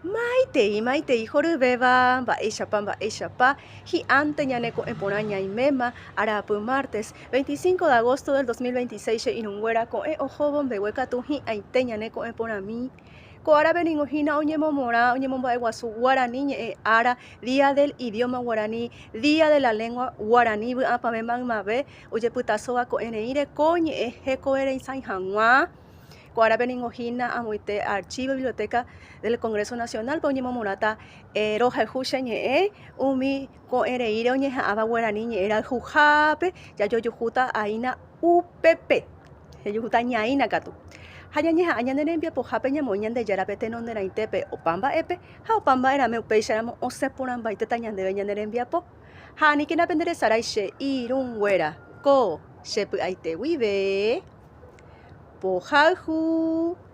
Maitei, maitei horyvéva, mba'éichapa, mba'éichapa, hi'ánte ñane ko'ẽ porã ñaiméma, araapy martes, 25 de agosto del 2026 che irũnguéra ko'ẽ ohóvo mbegue katu hi'ãite ñane ko'ẽ porãmi. Ko árape ningo hína oñemomorã oñemomba'eguasu guarani ñe'ẽ ára, Día del Idioma Guaraní, Día de la Lengua Guaraní vy'apavẽ maymave ojepytasóva ko'ẽreíre ko ñe'ẽ hekovereisãi hag̃ua. Ko árape ningo hína amoite Archivo y Biblioteca del Congreso Nacional-pe oñemomorãta rohayhu che ñe'ẽ umi ko'ẽreíre oñeha'ãva guarani ñe'ẽ rayhuhápe jajojuhúta aína upépe, jajuhúta ñaína katu. Ha ñañeha'ã ñane rembiapohápe ñamoĩ Ñandejárape tenonderãitépe opa mba'épe ha opa mba'erãme upéicharamo osẽ porãmbaitéta ñandéve ñane rembiapo. Ha aníkena penderesarái che irũnguéra ko che py'aite guive. Pohayhu.